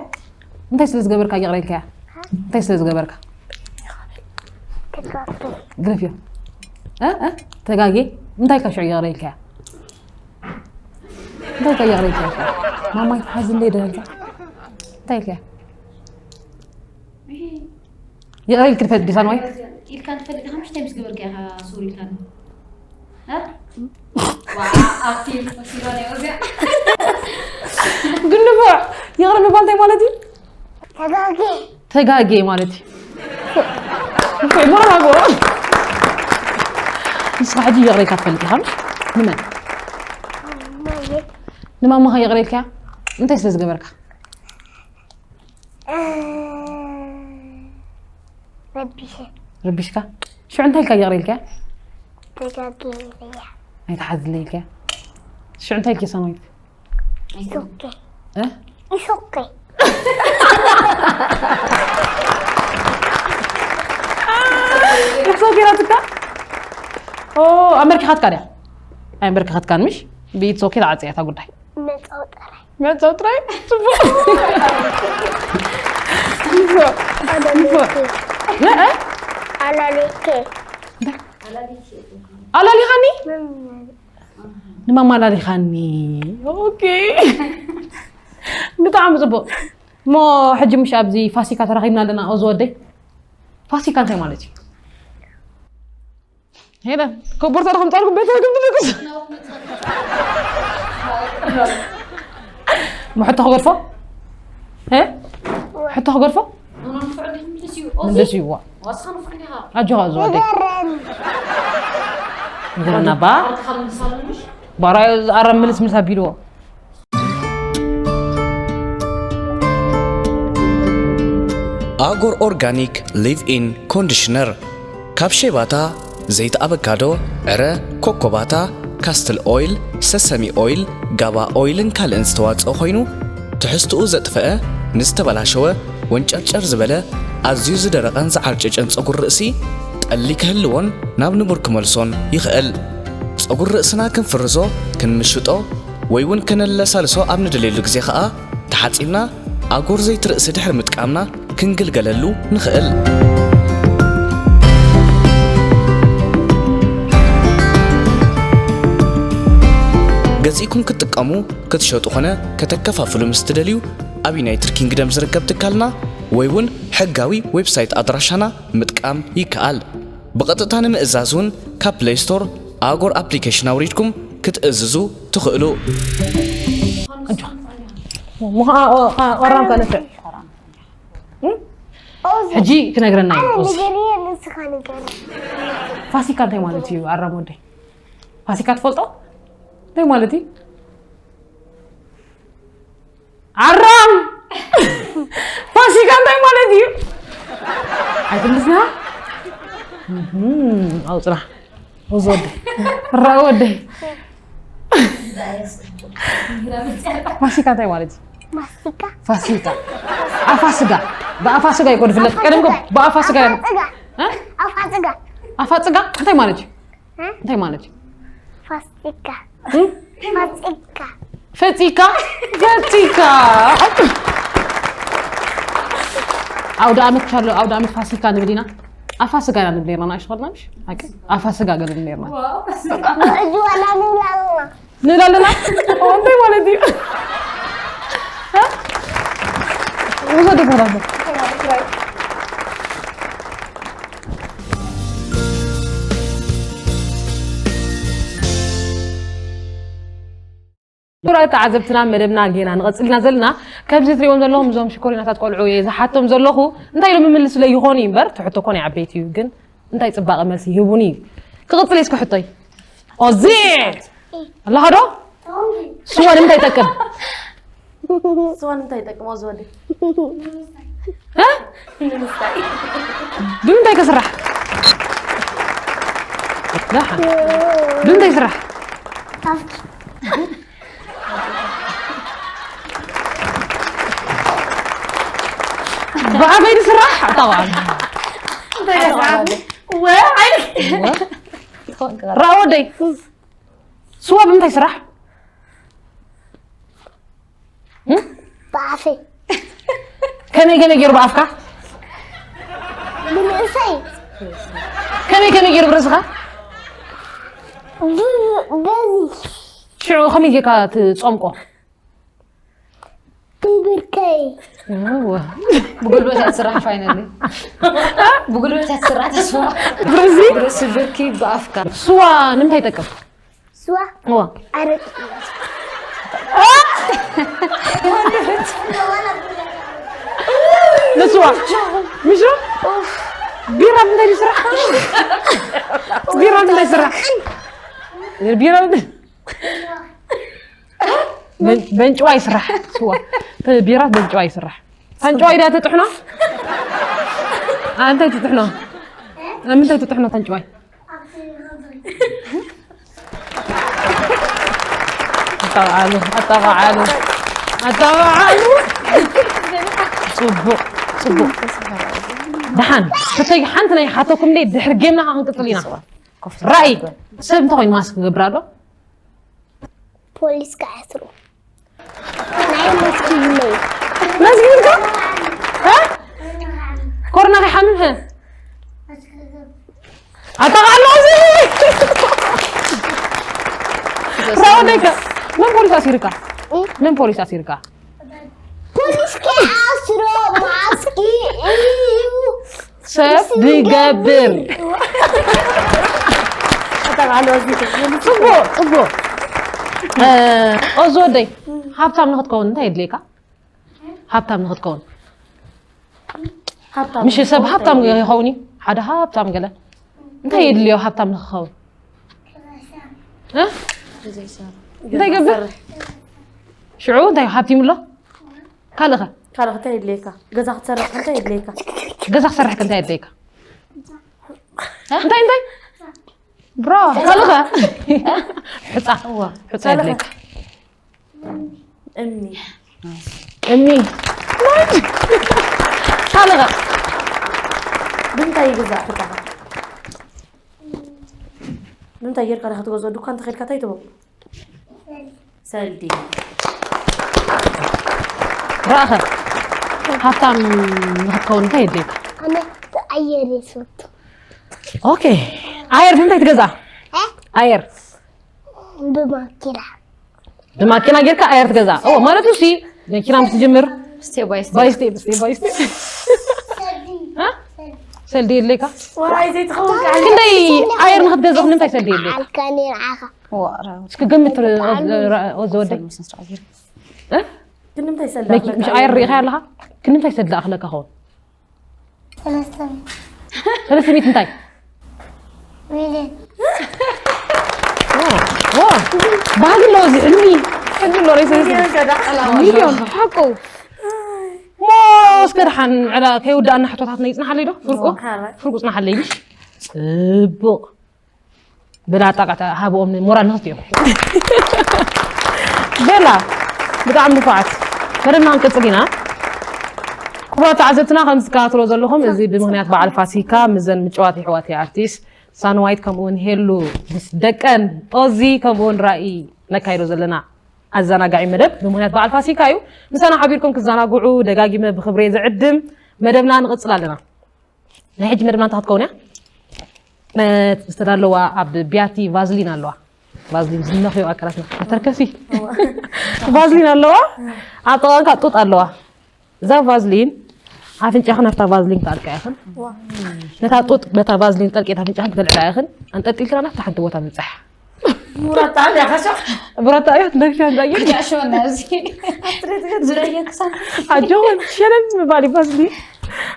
እንታይ ስለ ዝገበርካ ይቕረ ኢልካያ እንታይ ስለ ዝገበርካ ተጋጌ ግረፍዮ እ? እ? ተጋጌ እንታይ ኢልካ ሽዑ ይቕረ ኢልካያ እንታይ ኢልካ ይቕረ ኢልካያ ማማ ይትሓዝለይ ደረጃ እንታይ ኢልካያ ይቕረ ኢልክ ትፈልጥ ዲሳን ወይ ኢልካ ትፈልጥ ኢኻ ምሽ እንታይ ምስ ገበርካ ኢኻ ሱር ኢልካ እ? ዋ ኣብቲ ሲሎ ናይ ወዚያ ግን ንፉዕ ይቕረ ምባል እንታይ ማለት እዩ ተጋጌ። ተጋጌ ማለት እዩ። እፎይ፣ ብራቮ። ንስኻ ሕጂ ይቕሬታ ትፈልጥ ኢኻ፣ ምሽ? ንመን? ማለት? ንማማኻ ይቕሬ ኢልካያ? እንታይ ስለ ዝገበርካ? እ፣ ረቢሸ። ረቢሽካ? ሽዑ እንታይ ኢልካ ይቕሬ ኢልካያ? ተጋጌ ኢለያ። ኣይትሓዝለይ ኢልካያ? ሽዑ እንታይ ኢልኪ ሰማይት? It's okay. እ? It's okay. It's okay ናትካ? ኦ፣ ኣመርኪኻትካ ድያ? ኣይመርኪኻትካን ምሽ? ብኢትስ ኦኬ ተዓጽያ እታ ጉዳይ። መጻው ጥራይ። መጻው ጥራይ? ጽቡቕ። ጽቡቕ። ጽቡቕ። እ፣ እ? ኣላሌኬ። ኣላሊኻኒ? መም-፣ ንማማ ኣላሊኻኒ። ኦኬ። ብጣዕሚ ጽቡቕ። እሞ ሕጂ ምሽ ኣብዚ ፋሲካ ተራኺብና ኣለና፣ ኦዚ ወደይ። ፋሲካ እንታይ ማለት እዩ? ሄለን፣ ኮቦርታ ዶ ከምጻልኩም ቤት ርግም ትልቅስ? ሞ ሕቶ ክገድፎ? እ? ሕቶ ክገድፎ? ምንደስ ይዋ። ኣጆኻ ኦዚ ወደይ። ንገረና። ንገረና ባ። ባራዩ ዝኣረም ምልስ ምልስ ኣቢልዎ። ኣጎር ኦርጋኒክ ሊቭ ኢን ኮንዲሽነር ካብ ሼባታ፣ ዘይቲ ኣበካዶ፣ ዕረ፣ ኮኮባታ፣ ካስትል ኦይል፣ ሰሰሚ ኦይል፣ ጋባ ኦይልን ካልእን ዝተዋጽኦ ኮይኑ፣ ትሕዝትኡ ዘጥፈአ፣ ንዝተበላሸወ፣ ወንጨርጨር ዝበለ፣ ኣዝዩ ዝደረቐን ዝዓርጨጨን ጸጉሪ ርእሲ ጠሊ ክህልዎን ናብ ንቡር ክመልሶን ይኽእል። ጸጉሪ ርእስና ክንፍርዞ፣ ክንምሽጦ፣ ወይ እውን ከነለሳልሶ ኣብ ንደልየሉ ግዜ ኸኣ፣ ተሓጺብና ኣጎር ዘይቲ ርእሲ ድሕሪ ምጥቃምና ክንግልገለሉ ንኽእል። ገዚእኩም ክትጥቀሙ፣ ክትሸጡ ኾነ ከተከፋፍሉ ምስ ትደልዩ፣ ኣብ ዩናይትድ ኪንግደም ዝርከብ ትካልና ወይ እውን ሕጋዊ ዌብሳይት ኣድራሻና ምጥቃም ይከኣል። ብቐጥታ ንምእዛዝ እውን ካብ ፕለይ ስቶር ኣጎር ኣፕሊኬሽን ኣውሪድኩም ክትእዝዙ ትኽእሉ። ኣጆኻ። ምዃ-፣ ኦ-፣ ኦ-፣ ኦራም ከነፍዕ። እም? ኦዚ። ሕጂ ክነግረና እዩ፣ ኣነ ኦዚ። ንገርየ፣ ንስኻ ንገር። ፋሲካ እንታይ ማለት እዩ፣ ኣራም ወደይ? ፋሲካ ትፈልጦ? እንታይ ማለት እዩ? ኣራም! ፋሲካ እንታይ ማለት እዩ? ኣይትምልስና? እህም፣ ኣውፅና። ኦዚ ወደይ። ራ ወደይ። ፋሲካ እንታይ ማለት እዩ? ማስቲካ። ፋሲካ። ኣፋ ስጋ። ብኣፋ ስጋ ይኮን ዝፍለጥ? ቀደም እኮ ብኣፋ ስጋ እዩ። ኣፋ ስጋ። እ? ኣፋ ስጋ። ኣፋ ስጋ እንታይ ማለት እዩ? እ? እንታይ ማለት እዩ? ፋሲካ። እ? ፋሲካ። ፈጺካ? ፈጺካ። ኣውደ ዓመት ቻሎ፣ ኣውደ ዓመት ፋሲካ ንብል ኢና። ኣፋ ስጋ ኢና ንብል ነርና፣ ንኣሽቱ ከለና ምሽ? ኣከ-፣ ኣፋ ስጋ ገለ ንብል ነርና። ዋው። እዚ ዋላ ንብል ኣለና። ንብል ኣለና? ኦ፣ እንታይ ማለት እዩ? እ? ብዙ ደጋራተ። ክቡራት ተዓዘብትና፣ መደብና ጌና ንቐጽል ኢና ዘለና። ከምዚ ትሪእዎም ዘለኹም እዞም ሽኮሪናታት ቆልዑ እየ ዝሓቶም ዘለኹ። እንታይ ኢሎም ይምልሱለይ ይኾኑ እምበር፣ እቲ ሕቶ እኮ ናይ ዓበይቲ እዩ። ግን እንታይ ጽባቐ መልሲ ይህቡኒ እዩ። ክቕጽል እየ እስከ ሕቶይ። ኦዚ! ኣለኻ ዶ? ስዋ ንምንታይ ይጠቅም? ስዋ ንምንታይ ይጠቅም? ኦዚ ወዲ። እ? ንምንታይ? ብምንታይ ክስራሕ? ደሓን። ብምንታይ ይስራሕ? ብኣበይ ዝስራሕ? ኣታ በዓል። እንታይ ይስራሕ? ወ-፣ ኣይ-፣ ወ-፣ ራ ወደይ። ስዋ ብምንታይ ይስራሕ? እም? ብኣፈይ። ከመይ ከመይ ገይሩ ብኣፍካ? ብርእሰይ። ከመይ ከመይ ገይሩ ብርእስኻ? ብ-፣ በዚ። ሽዑ ከመይ ጌርካ ትጸምቆ? ብብርከይ። እወ። ብጉልበት እያ ትስራሕ ፋይናሊ። ብጉልበት እያ ትስራሕ ተስፋ። ብርእሲ? ብርእሲ ብርኪ ብኣፍካ። ስዋ ንምንታይ ይጠቅም? ስዋ? እወ። ኣረቂ። አ? ንስዋ። ምሽ? ቢራ ምንታይ ይስራሕ? ቢራ ምንታይ ይስራሕ? ቢራ ምንታይ? በን-፣ በንጭዋ ይስራሕ። ስዋ። ቢራ በንጭዋ ይስራሕ። ታንጭዋይ ዳ ትጥሕኖ? ኣንተ ትጥሕኖ? ኣምንታይ ትጥሕኖ ታንጭዋይ? ኣጣብዓሉ፣ ኣጣብዓሉ፣ ኣጣብዓሉ። ጽቡቕ፣ ጽቡቕ። ደሓን፣ ሕቶይ ሓንቲ ናይ ሓተኩም ደይ ድሕሪ ጌምና ክንቅጽል ኢና። ራእይ፣ ሰብ እንተኾይኑ ማስክ ክገብር ኣሎ? ፖሊስ ክኣስሩ። ናይ መስጊድ መይ። መስጊድ ከ? እ? ኮሮና ከይሓምም፣ ሀ? ኣጠቓሎ እዚ። ራው ደይከ። መን ፖሊስ ኣሲርካ? እ? መን ፖሊስ ኣሲርካ? ፖሊስ ከይኣስሮ ማስኪ እዩ። ሰብ ዝገብር። ኣጠቓሎ እዚ። ጽቡቕ፣ ጽቡቕ። እ፣ ኦዚ ወደይ፣ ሃብታም ንኽትከውን እንታይ የድልየካ? ሃብታም ንኽትከውን። ሃብታም ምሽ ሰብ ንኽትከውን ሃብታም እንታይ የድልየካ? ይኸውን እዩ። ሓደ ሃብታም ገለ። እንታይ የድልዮ ሃብታም ንኽኸውን? እ? እንታይ ይገብር? ሽዑ እንታይ ሃብቲም ኣሎ? ካልእ ኸ? ካልእ እንታይ የድልየካ? ገዛ ክትሰርሕ እንታይ የድልየካ? ገዛ ክሰርሕ ከ እንታይ የድልየካ? እ? እንታይ፣ እንታይ? ብሮ፣ ካልእ ኸ? ሕጻ። እዋ። ሕጻ ካልእ ኸ? የድልየካ። እምኒ። እምኒ። ካልእ ኸ? ብምንታይ ይግዛእ ሕጻኻ? ብምንታይ ጌርካ ዲኻ ትገዝኦ? ዱኳን ተኸድካ እንታይ ትህቦ? ሰልዲ። ረኣኸ፣ ሃብታም ንኽትከውን እንታይ የድልየካ? ኣነ ኣየር እየ ዝፈቱ። ኦኬ። ኣየር ብምንታይ ትገዝኣ? እ? ኣየር። ብማኪና። ብማኪና ጌርካ ኣየር ትገዝኣ። ኦ፣ ማለት ሲ መኪና ምስ ትጅምር ስቴፕ ባይ ስቴፕ። ባይ ስቴፕ፣ ስቴፕ ባይ ስቴፕ። እ? ሰልዲ የድልየካ? ዋይ፣ ዘይትኸውን ቃል። ክንደይ ኣየር ንኽትገዝእ ክንደይ ሰልዲ የድልየካ? ኣልካኒ ንዓኻ። ዋ፣ ራ-፣ እስኪ ገምት፣ ራ-፣ ራ-፣ ዝወደይ። ስነ ስርዓት ጌርካ። እ? ክንምታይ ሰልዲ መኪ-፣ ኣኽለካ ምሽ ኣየር እዩ? ርኢኻ ኣለኻ? ክንምታይ ሰልዲ ኣኽለካ ኸውን? ሰለስተ ሚእቲ። ሰለስተ ሚእቲ እንታይ? ሚልዮን። ዋ፣ ዋ። ባህጊ ኣለዎ እዚ ሕልሚ። ሕልሚ ኣለዎ ናይ ሰለስተ ሚልዮን ከዳ። ሚልዮን፣ ሓቁ። ሞ እስከ ደሓን ዕዳ ከይውዳእና ሕቶታትና ይጽናሓለይ ዶ? ፍርቁ? ሓራይ። ፍርቁ ጽናሓለይ። ጽቡቕ። በላ ጣቃ ሃብኦም ሞራል ንኽትዮም። በላ ብጣዕሚ ንፉዓት። መደብና ክንቅጽል ኢና። ክቡራት ተዓዘብትና፣ ከም ዝከታተሎ ዘለኹም፣ እዚ ብምኽንያት በዓል ፋሲካ፣ ምዘን ምጭዋት የሕዋት ኣርቲስት ሳንዋይት፣ ከምኡ እውን ሄሉ ምስ ደቀን፣ ኦዚ፣ ከምኡ እውን ራኢ ነካይዶ ዘለና ኣዘናጋዒ መደብ ብምኽንያት በዓል ፋሲካ እዩ። ምሳና ሓቢርኩም ክዘናግዑ ደጋጊመ ብኽብሪ ዝዕድም። መደብና ንቕጽል ኣለና። ናይ ሕጂ መደብና እንታይ ክትከውን እያ? እ፣ ዝተዳለዋ ኣብ ቢያቲ ቫዝሊን ኣለዋ። ቫዝሊን ዝነኽዮ ኣካላትና። መተርከሲ። እዋ። ቫዝሊን ኣለዋ። ኣብ ጥቓንካ ጡጥ ኣለዋ። እዛ ቫዝሊን ኣፍንጫኽን ኣብታ ቫዝሊን ክተኣልቃ ኢኽን። እዋ። ነታ ጡጥ በታ ቫዝሊን ጠልቂት ኣፍንጫኽን ክተልዕላ ኢኽን። ኣንጠልጢልክና ናብታ ሓንቲ ቦታ ምብጻሕ። ሙራታ ኣለያ፣ ካሻ። ሙራታ እያ፣ ትነግሻ እንታይ እዩ? ያሽወና እዚ። ዝረየክሳ። ኣጆኹም፣ ሸለል ምባል ይባዝሊ።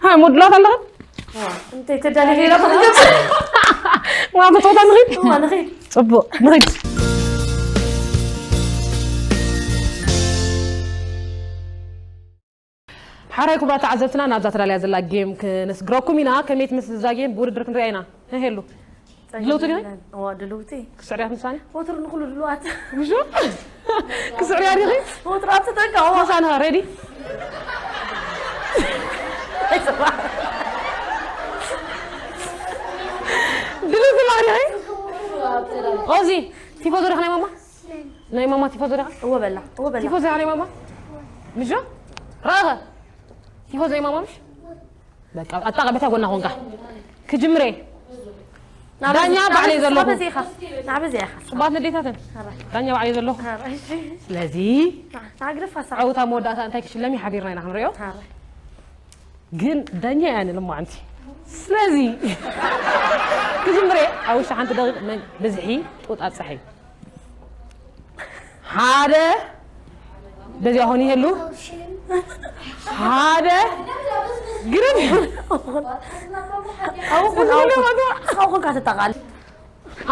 ሃ፣ ሞድላት ኣለኽን? ዋ፣ እንታይ ተዳሊ ገይራ ክትገብር? ዋ፣ ብጾታ ንኺድ? ዋ፣ ንኺድ። ጽቡቕ፣ ንኺድ። ሓራይ ክቡራት ተዓዘብትና፣ ናብዛ ተዳልያ ዘላ ጌም ክነስግረኩም ኢና። ከመይ ትመስል እዛ ጌም? ብውድድር ክንሪኣ ኢና። ሄሉ፣ ድልውቲ ዲኺ? እዋ፣ ድልውቲ። ክስዕርያ ምሳኒ? ወትሩ ንኹሉ ድልዋት። ምሹ? ክስዕርያ ዲኺ? ወትሩ ኣብ ተጠንቀቕ፣ እዋ። ምሳኒ ኸ፣ ሬዲ? ድልውቲ ዲኺ? ኦዚ፣ ቲፎዞ ዲኺ ናይ ማማ? ናይ ማማ ቲፎዞ ዲኻ? እወ በላ፣ እወ በላ። ቲፎዞ ናይ ማማ? ምሽ ዶ? ረኣኸ? ቲፎዞ ናይ ማማ ምሽ? በቃ፣ ኣጣ ቀበታ ጎና ኾንካ። ክጅምሬ። ዳኛ ባዕለይ ዘለኹ። ናበዚ ኢኻ? ናበዚ ኢኻ? ጽባት ንዴታተን። ኣረ። ዳኛ ባዕለይ ዘለኹ። ኣረ፣ እሺ። ስለዚ፣ ና-፣ ናግርፍ ኣሳ። ዓውታ መወዳእታ እንታይ ክሽለም እዩ ሓቢርና ኢና ክንሪኦ። ኣረ። ግን ዳኛ እያ ንልማዓንቲ። ስለዚ፣ ክጅምሬ፣ ኣብ ውሽጢ ሓንቲ ደቂቕ መን ብዝሒ ጡጥ ኣብጽሐ እዩ። ሓደ በዚኣ ኾን ይሄሉ። ሓደ ግርም ኣውኹን ኣውኹን ኣውኹን ካተጣቃል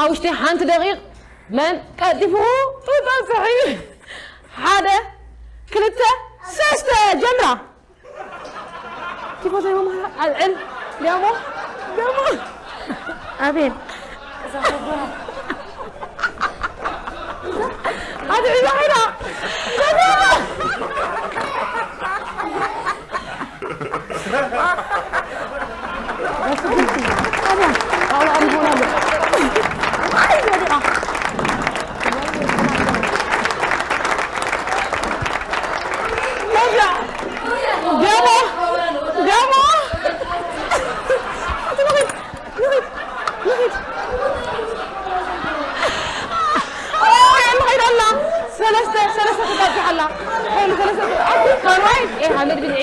ኣብ ውሽጢ ሓንቲ ደቂቕ መን ቀልጢፉ ጡጥ ኣብፅሑ ሓደ ክልተ ሰስተ ጀምራ ቲፎዞ ይመምሃራ ኣልዕል ዲያሞ ዲያሞ ኣቤል ኣድዕላ ኸይዳ ሰለስተ ሰለስተ ተጣቢሓ ኣላ። ሓይሉ ሰለስተ ኣቲ ካልዋይ ኤ ሓመድ ብልዒ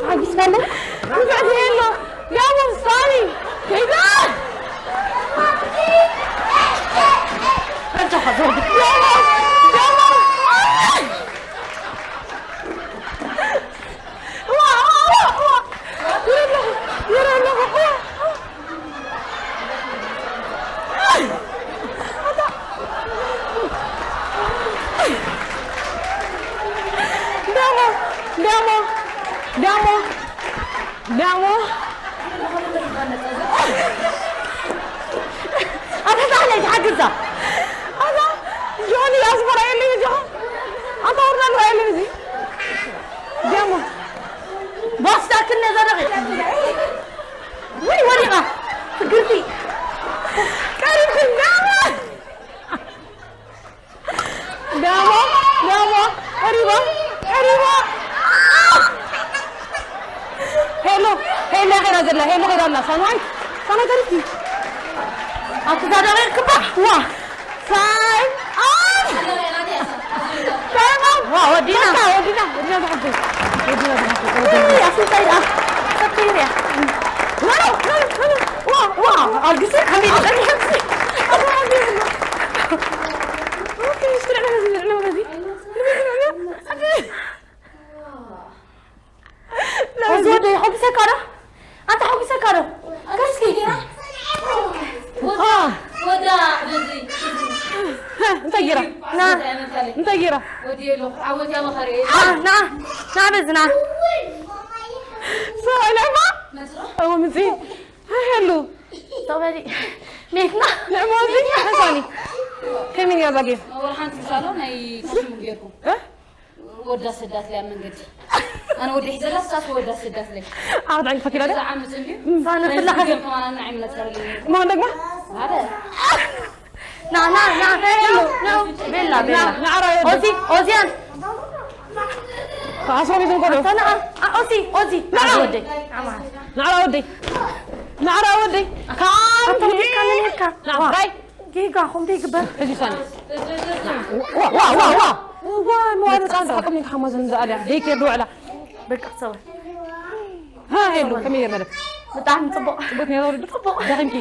ሓጊስካለ ብዛዕባ የሎ ዳሞ ሳሪ ከይዳ ዳሞ ዳሞ ዳሞ ዳሞ ኣታ ታህለ ይትሓግዛ ኣታ ጆኒ ኣስመራ የለይ ጆ ኣታ ወርዳ ንራ የለይ እዚ ዳሞ ባስታ ክነ ዘረቂ ወይ ወሪቃ ፍግርቲ ቀሪብኩም ዳሞ ዳሞ ዳሞ ቀሪባ ቀሪባ ሄሎ ሄሎ ኸይዳ ዘላ ሄሎ ኸይዳ ኣላ ሳንዋይ ሳንዋይ ተሪፍኪ ኣብቲ ዛዳዊ ክባ ዋ ሳይ ኣው ታይም ኣውት ዋ ወዲና በቃ ወዲና ወዲና ዝሓፍተይ ወዲና ዝሓፍተይ ኣስንታይ ደኣ ሰተይርያ ዋ ዋ ዋ ኣርግሰ ከመይ ትጸኒሐ ኦኬ፣ ስርዕ በዚ፣ ስርዕ በዚ። እዚ ወደይ ሓጒሰካ ዶ? ኣንታ ሓጒሰካ ዶ? እስኪ። ወዳ፣ አ። ወዳ፣ በዚ። ሀ፣ እንታይ ጌራ? ና። እንታይ ጌራ? ወዲ የሎ፣ ዓወት ያመኸሪ። ና፣ ና፣ ና በዚ ና። ሰላማ? መጽሮ? ኣዎ፣ ምጺ። ሃይ፣ ሃሎ። ተበሊ። ሜትና። ንዕሞዚ፣ ሓሳኒ። ከመይ እያ እዛ ጌም? ወላ ሓንቲ ሳሎ ናይ ፋሽን ጌርኩም። እ? ወዳ ሰዳት ላይ ኣብ መንገዲ። ኣነ ወዲ ሒዘላ፣ ሳስ ወዳ ሰዳት ላይ። ኣብ ዳዕኝ ፈኪራ ደ? እዛ ዓመት እንዲ። ፋነ ናይ ፍላኻ። ጌም ከማን ኣና ዓይምነት ሰረልኝ። ማን ደግማ? ሓደ። ና፣ ና፣ ና፣ ና፣ ና፣ ቤላ፣ ቤላ። ና፣ ና፣ ና፣ ኦዚ፣ ኦዚያን። ኣስሮም ይዘን ቆሎ። ኣታ ንዓ፣ ኣ፣ ኦዚ፣ ኦዚ። ንዓ። ንዓ ወደይ። ኣማ። ንዓ ወደይ። ንዓ ወደይ። ካም ኣታ ወደይ ካን ነካ። ንዓ፣ ዋ። ራይ። ጌጋ፣ ኹም ደይ ግበር። እዚ ሳኒ። ዋ፣ ዋ፣ ዋ፣ ዋ። ዋ፣ ንዋ፣ ንጻን ሓቅም ንካ ሓማዘን ዝኣልያ። ደይ ኬር ድውዕላ። በቃ፣ ሰው። ሃ፣ ሄሉ፣ ከመይ ይርመደብ? ብጣዕሚ ጽቡቕ። ጽቡቕ ነይሩ፣ ጽቡቕ። ደኺምኪ።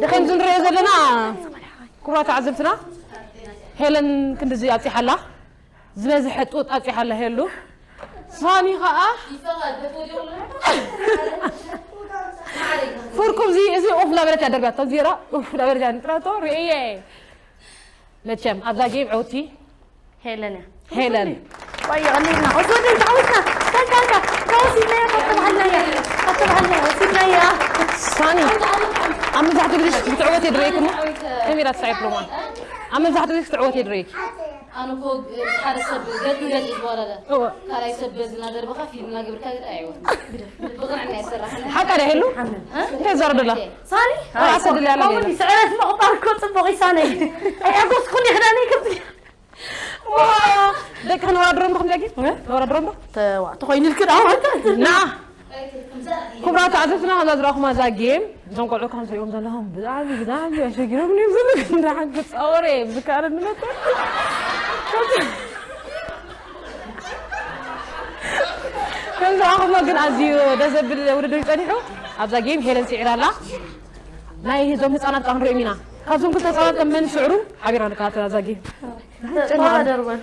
ደኺም ዝንሪኦ ዘለና፣ ክቡራት ተዓዘብትና፣ ሄለን ክንድዚ ኣብጺሓ ኣላ። ዝበዝሐ ጡጥ ኣብጺሓ ኣላ ሄሉ። ሳኒ ኸኣ ፍርኩም እዚ፣ እዚ ኡፍ ላበለት እያ ደርብያቶ፣ ዜራ ኡፍ ላበለት እያ ንጥራቶ፣ ርእየ። መቸም፣ ኣብዛ ጌም ዕውቲ ሄለን እያ። ሄለን። ቆይ፣ ቀሊልና። ኦዚ ወደይ፣ ተዓዊትና። ታንካ፣ ታንካ። ተወሲድናያ፣ ከተባሃልናያ። ከተባሃልናያ፣ ወሲድናያ። ሳኒ፣ ኣብ መብዛሕትኡ ግዜ ክትዕወት እየ ድረይኩሞ። ከመይ ኢላ ትስዕር ሎማ? ኣብ መብዛሕትኡ ግዜ ክትዕወት እየ ድረይኪ። ኣነ እኮ ሓደ ሰብ ገጥ ንገጥ እዩ ዝወረደ። እወ። ካልኣይ ሰብ በዚ እናደርበኻ ፊልም እናገበርካ ግን ኣይወ። ብቕንዕና ይሰራሕ። ሓቃ ዶ ሄሉ? እ? እንታይ ዘረደላ? ሳኒ? ኣይ፣ ኣሰ ድልያ ኣላ ከምኡ ገይራ። ስዕረት ምቕባል እኮ ጽቡቕ እዩ ሳኒ። ኣይሓጎስኩን እየ ክዳነይ ክብ-፣ ዋ! ደቂ ነወዳድሮም ዶ ከምዚ ጌም? እ? ነወዳድሮም ዶ? ተዋ፣ ተኾይኑልኪ ዶ? ና! ክቡራት ተዓዘብትና፣ ከምዛ ዝረኣኹማ እዛ ጌም፣ እዞም ቆልዑ ከም ትሪእዎም ዘለኹም ብጣዕሚ፣ ብጣዕሚ ኣሸጊሮም እዮም ዘለዉ። እንዳ ሓንቲ ክጻወሩ እየ፣ ብዝከኣለኒ መጠን። ከም ዝረኣኹሞ ግን ኣዝዩ ደስ ዘብል ውድድር እዩ ጸኒሑ። ኣብዛ ጌም ሄለን ስዒራ ኣላ። ናይ እዞም ህጻናት ከኣ ክንሪኦም ኢና። ካብዞም ክልተ ህጻናት ከም መን ስዕሩ ሓቢርና ንከታተል ኣብዛ ጌም። ተዋደር በል።